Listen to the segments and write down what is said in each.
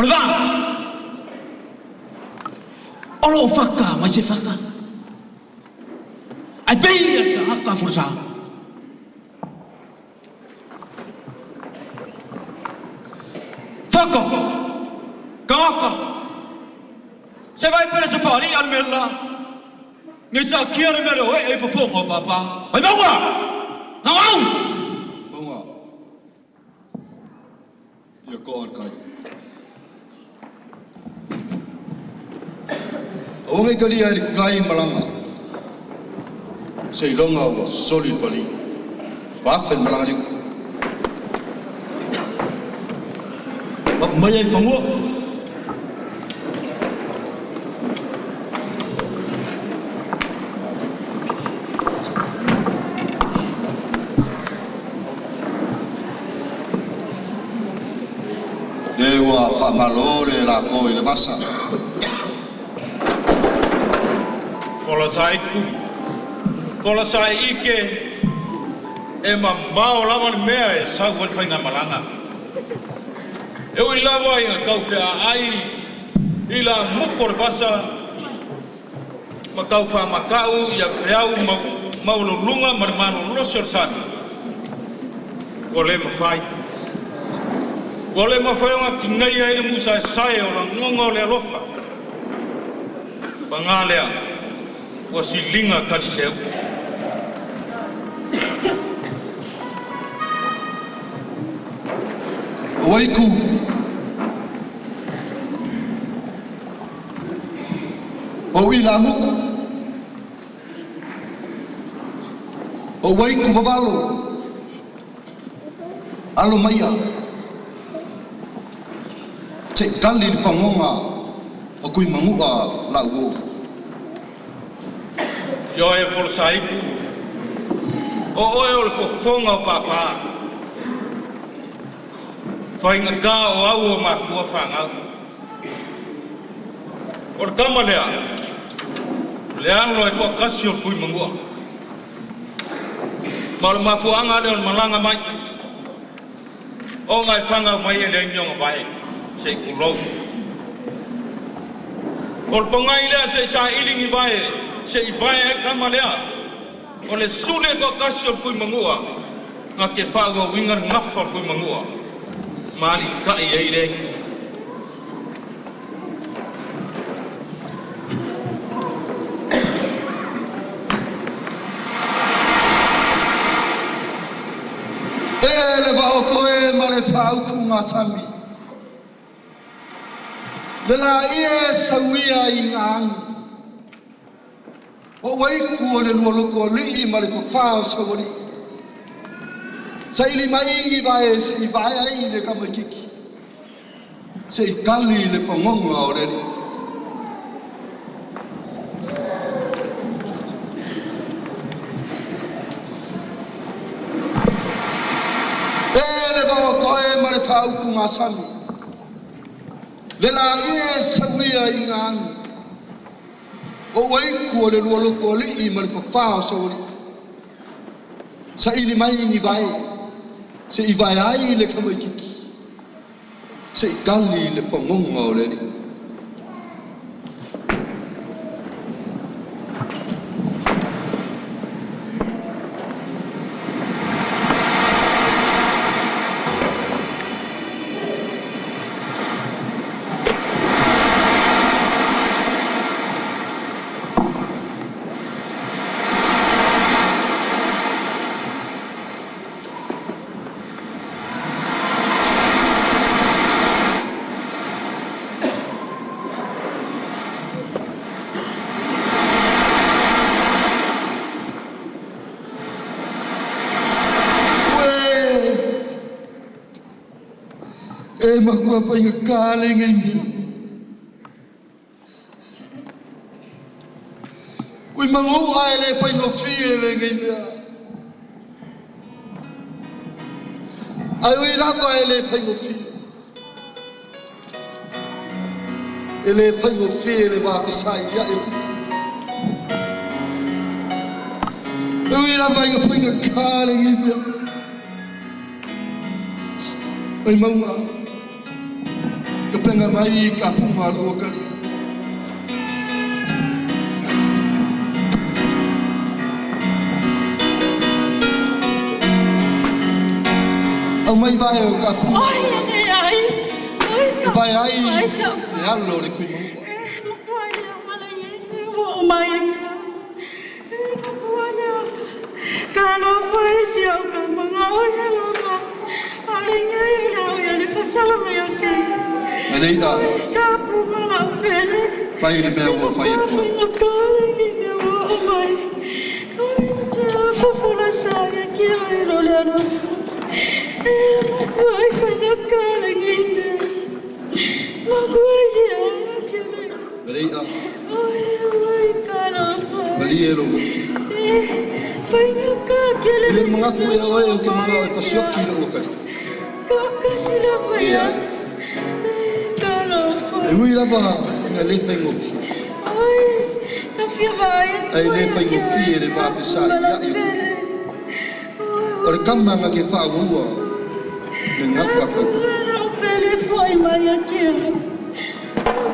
O le vaa o loo faka mai se faka ae pei o se tagata folasa. Faka tagata se vai pele se faali'a le mea la nei saatia le mea le o ee ai fofoga o papa mai mauga gagau. Maunga. Ia toa le tai. Aua nei talia e le tai malaga, seiloga ua soli le fali, faafe le malaga i uta. Papu mai ai fanua. Le ua faamalo le lako i le vasa. Fola iku, fola sai ike, e mamao lava le mea e sau ai le faigamalaga. E ui lava ina taufeaai i la muku o le vasa ma taufaamata'u ia peau maualuluga ma le malolosi o le sami. Ua le mafai. Ua le mafai ona tineia ai le musaesae o lagoga o le alofa. Paga lea, ua siliga taliseuu. O Aiku, o Ilamuku, o Aiku vavalo, alo maia, se i tali le fagoga o kui manu'a la'u. Ioe Folosaipu, o oe o le fofoga o pāpā. Faigata o au o matua fanau. O le tama lea, le alo e toatasi o le Tuimanua. Ma o le mafuaaga lea o le malaga mai. Ona e fanau mai e leai ni ona vae, se i tulou. O le pogai lea se i saili ni vae, se i vae ai tama lea. O le suli e toatasi o le Tuimanua, na te faaauauina le gafa o le Tuimanua, ma aliitai ai lea itu. E le vaoto e ma le faautugasami, le laia e sauia i gaagi, o uaiku o le lualoto alii ma le fafā o saualii. Saili mai ni vae se i vae ai le tamaititi, se i tali le fagoga o le alii. E le vaoto e ma le faautugasami, le laia e sauia i gaagi, o uaiku o le lualoto alii ma le fafā o saualii. Saili mai ni vae, se i vae ai le tamaititi, se i tali le fagoga o le alii. Ue, e makua faigata lenei mea. Ui manu'a e le faigofie lenei mea. Ae ui lava e le faigofie. E le faigofie le vafesai ia e kupu. E ui lava ina faigata lenei mea. Oi maunga. Tapenga mai ka punga lo kali. Au mai vai o ka punga. Ai, ai, ai. E vai ai. Ai, sa. E alo le kui maua. Makua lea, malai e mai e ke. Makua lea. Ka lo fai si au ka mga o ia lava. Ale ngai la o ia le fasala mai o ke. Mai nei a. Ka punga la pele. Pai le mea ua fai atua. Whai kare ni mea ua o mai. Ai, ke a fofola sa ia ke o e lo le alo. E, makua ai whai ngā kare ngai mea. Makua ia, ke le. Mai nei a. Ai, ai, ka lo whai. Malie lo. E, whai ngā ka ke le. Le mga ku e oe o ke mga o e fasioki lo kali. Ka kasi la whai Ia. Ka lo whai. E hui lava ina le whaingofie. Ai, ka fia vai. Ai le whaingofie le mawhesai ia i. O le kamanga ke whaua le ngawha kau. Pele foi mai a ke.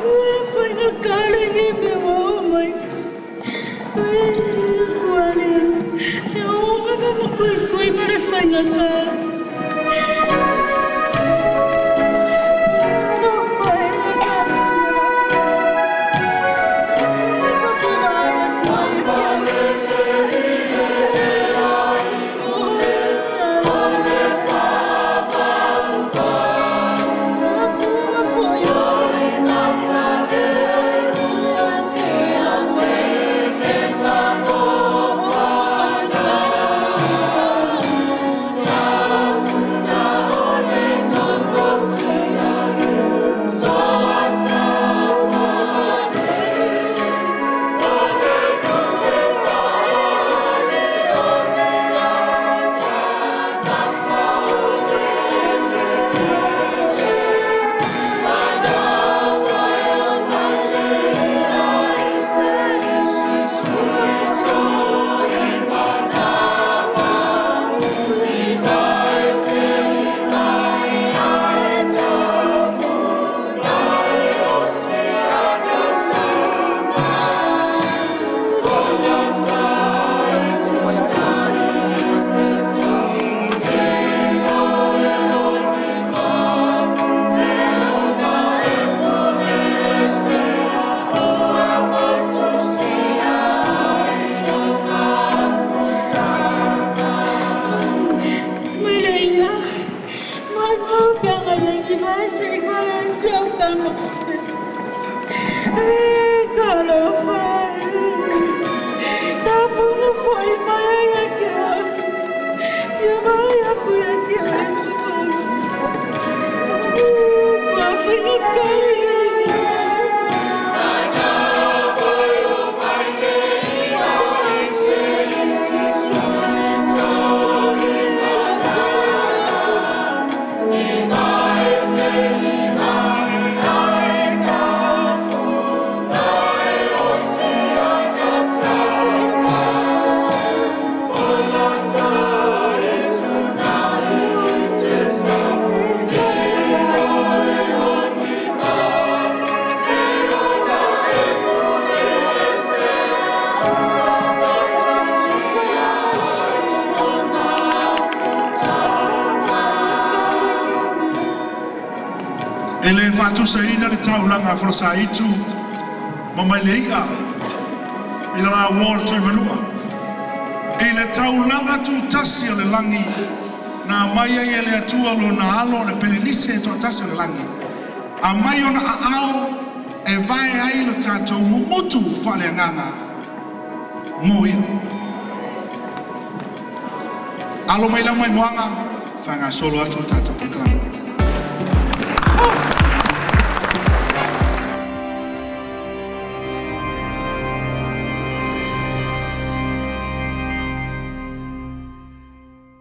Ua foi na kare ni me o mai. Ai, kua le. E o ma ma kui kui ma le whai ngā ka. E le faatusaina le taulaga a Folosaitu ma mai le i'a i le lauā o le Tuimanua. I le taulaga tutasi o le lagi na mai ai e le Atua lona alo le pelelise e toatasi o le lagi. A mai ona aao e vae ai lo tatou mumutu faaleagaga mo ia. Alo mai lau mai moaga, faagasolo atu le tatou polokalame.